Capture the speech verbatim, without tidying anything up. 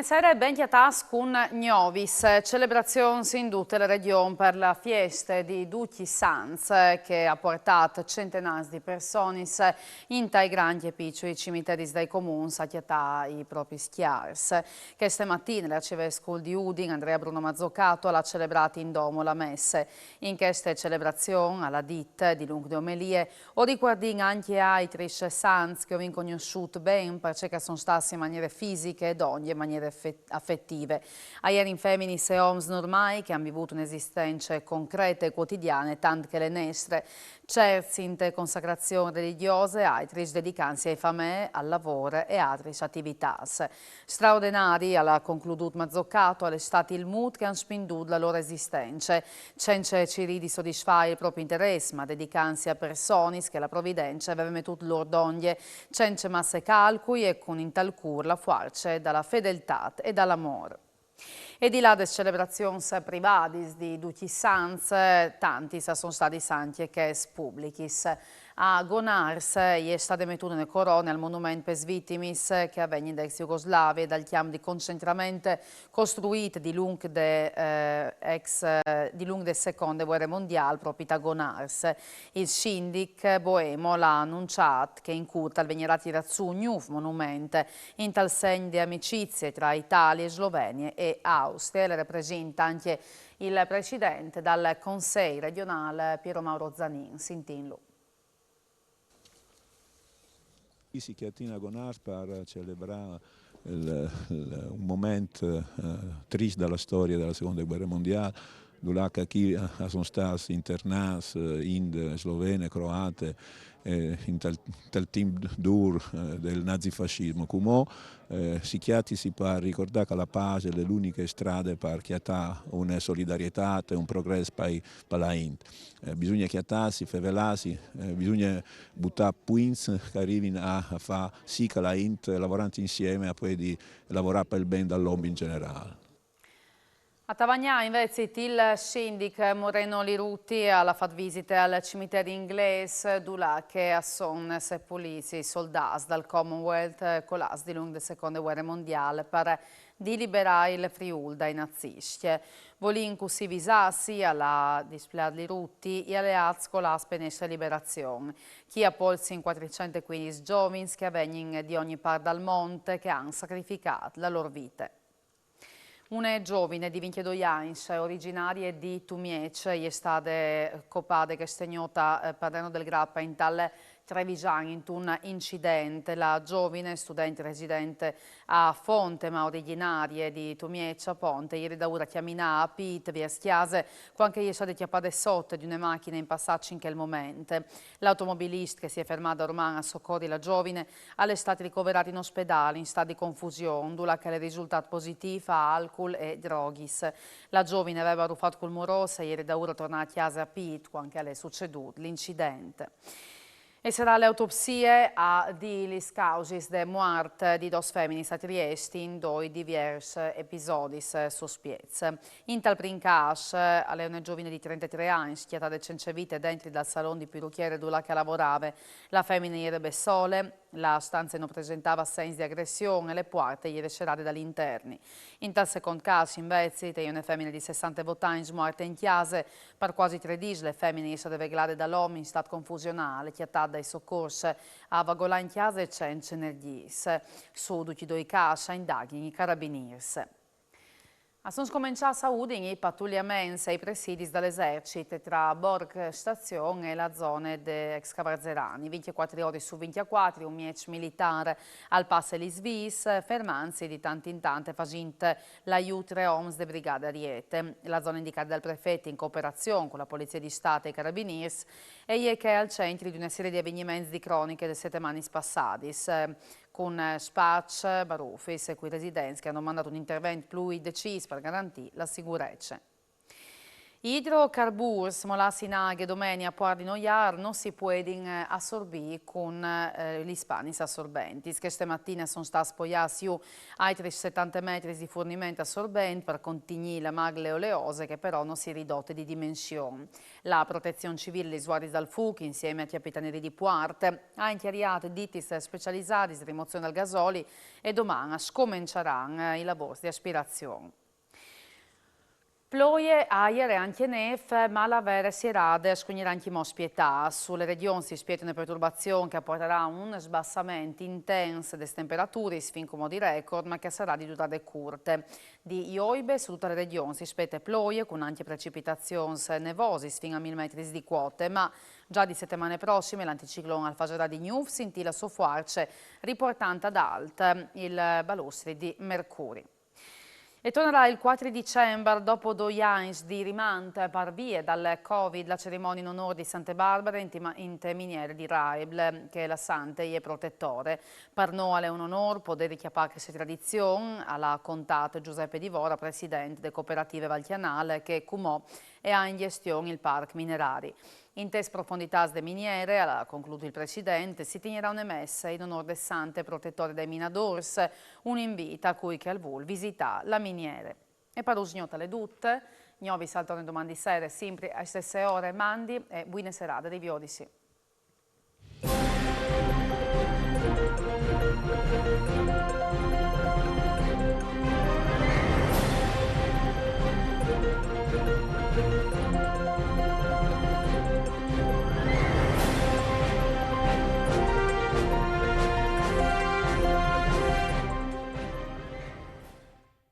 Sere ben cjatâts cun Gnovis, celebrazions in dute la region par la fieste di ducj i sants che à puartât centenârs di personis intai grancj e piçui cimiteris dai comuns a cjatâ i propris cjârs. Cheste matine l'arcivescul di Udin, Andrea Bruno Mazzucato, al à celebrât in domo la messe. In cheste celebrazion, al à dit, dilunc de omelie, o ricuardìn ancje altris sants che o vin cognossût ben, parcè che a son stâts in maniere fisiche e dongje in maniere afe-, afetive. A jerin feminis e oms normâi che a àn vivût une esistence concrete e cuotidiane, tant che le nestre, cierts inte consacrazion religjose, altris dedicantsi ae famee, al lavôr e altris ativitâts. Straordenari, al à concludût Mazzucato, al è stât il mût che a àn spindût la lôr esistence, cence cirî di sodisfâ il propri interès, ma dedicantsi a personis che la providence e veve metût lôr dongje, cence masse calcui e cun in tal cûr la fuarce da la fedeltât e da l'amôr. E di là des celebrazions privadis di ducj i sants, tantis a son stadis ancje chês publichis. A Gonars e je stade metude une corone al monument pes vitimis che a vegnin da ex Jugoslavie e dal cjamp di concentrament costruît dilunc de, eh, ex, eh, dilunc de seconde vuere mondiâl propit a Gonars. Il sindic Boemo al à anunciât che in curt al vegnarà tirât sù un gnûf monument intal segn de amicizie tra Italie, Slovenie e Austrie. Al represinte ancje il president dal Consei regjonâl Piero Mauro Zanin. Sintìnlu. Chi si cjatìn a Gonars par celebrâ il, il, un moment, eh, trist da la storie da la seconde vuere mondiâl, dulà che chi a, a son stâts internats, eh, int slovene, croate, eh, intal, intal timp dûr, eh, dal nazifascismo. Cumò, eh, si cjatisi par ricordâ che la pâs e je l'uniche strade par cjatâ une solidarietât e un progrès pai, pa la int. Eh, bisugne cjatâsi, fevelâsi, eh, bisugne butâ puints che a rivin a, a fâ sì che la int, lavorant insiemi, a puedi lavorâ pal ben dal om in gjenerâl. A Tavagnà invezit il sindic Moreno Liruti al à fat visite al cimiteri inglês, dulà che a son sepulîts i soldâts dal Commonwealth colâts dilunc de seconde vuere mondiâl par diliberâ il Friûl dai naziscj. Volint cussì visâsi, al à dispiegât Liruti, i aleâts colâts pe nestre liberazion. Chi a polsin cuatricent e cuindis zovins che a vegnin di ogni part dal mont che a àn sacrificât la lôr vite. Une zovine di vincjedoi agns, originarie di Tumieç, e je stade copade cheste gnot a, eh, Padreno del Grappa intal Trevisan intun incident. La zovine, studente residente a Fonte, ma originarie di Tumieç a Ponte, e jere daûr a cjaminâ a pît viers cjase, cuant che e je stade cjapade sot di une machine in passaç in chel moment. L'automobilist che si è fermât orman a socori la zovine al è stât ricoverât in ospedâl in stât di confusion, dulà che al è risultât positîf a alcul e droghis. La zovine e veve arufât cul murôs e e jere daûr a tornâ a cjase a pît cuant che al è sucedût l'incident. E sarà la autopsie a dî lis causis de muart di dôs feminis a Triest in doi diviers episodis suspiets. Intal prin câs, al è une zovine di trentetrê agns, cjatade cence vite dentri dal salon di pirucjere dulà che e lavorave. La femine e jere bessole, la stanze no presentave segns di agression e le puarte e jere serade dal interni. Intal secont câs, invezit, e je une femine di sessantevot agns muarte in cjase. Par cuasi trê dîs le femine e je stade veglade dal om in stât confusionâl, cjatât dai socors a vagolâ in cjase cence energjis. Su ducj i doi câs a indaghin i carabinîrs. A son scomençâts a Udin i patuliaments ai presidis dal esercit tra Borg Stazion e la zone de ex Cavarzerani. Vincjecuatri oris su vincjecuatri un mieç militâr al passe lis viis, fermantsi di tant in tant e fasint l'aiût tre oms de brigade Ariete. La zone indicade dal prefet in cooperazion cu la Polizie di Stât e i carabinîrs e je chê al centri di une serie di eveniments di croniche des setemanis passadis, cun spaçs, barufis e cui residents che a àn domandât un intervent plui decîs par garantî la sigurece. I idrocarburs molâts in aghe domenie a Puart di Noiâr no si puedin, eh, assorbî cun, eh, lis panis assorbentis. Cheste matine a son stâts poiâts jù altris setante metris di furniment assorbent par contignî la magle oleose, che però no si è ridote di dimension. La Protezion Civîl e lis Vuardis dal Fûc, insiemi a Cjapitaneri di Puart, a àn cjariât ditis specialisadis di rimozion dal gasoli e doman a scomençaran, eh, i lavôrs di aspirazion. Ploie, aiar e ancje nêf, ma la vere sierade a scugnarà ancjemò spietâ. Su la regjon si spiete une perturbazion che a puartarà un sbassament intens des temperaturis fin cumò di record, ma che a sarà di durade curte. Di joibe su dute la regjon si spiete ploie cun ancje precipitazions nevosis fin a mil metris di cuote, ma za di setemane prossime l'anticiclon al fasarà di gnûf sintî la sô fuarce, ripuartant ad alt il balustri di mercuri. E tornarà il cuatri di Dicembar, dopo doi agns di rimant par vie dal Covid, la cerimonie in onôr di Sante Barbare inte miniere di Raibl, che la sante e je protetore. Par nô al è un onôr podê ricjapâ cheste tradizion, al à contât Giuseppe Divora, president de Cooperative Val Cjanâl, che cumò e à in gjestion il parc minerari. Intes profonditâts de miniere, al à concludût il president, si tignerà une messe in onôr de sante protetore dai minadôrs, un invît a cui che al vûl visitâ la miniere. E par usgnot al è dut, nô vi saltìn doman di sere, simpri ae stesse ore, mandi e buine serade, riviodisi.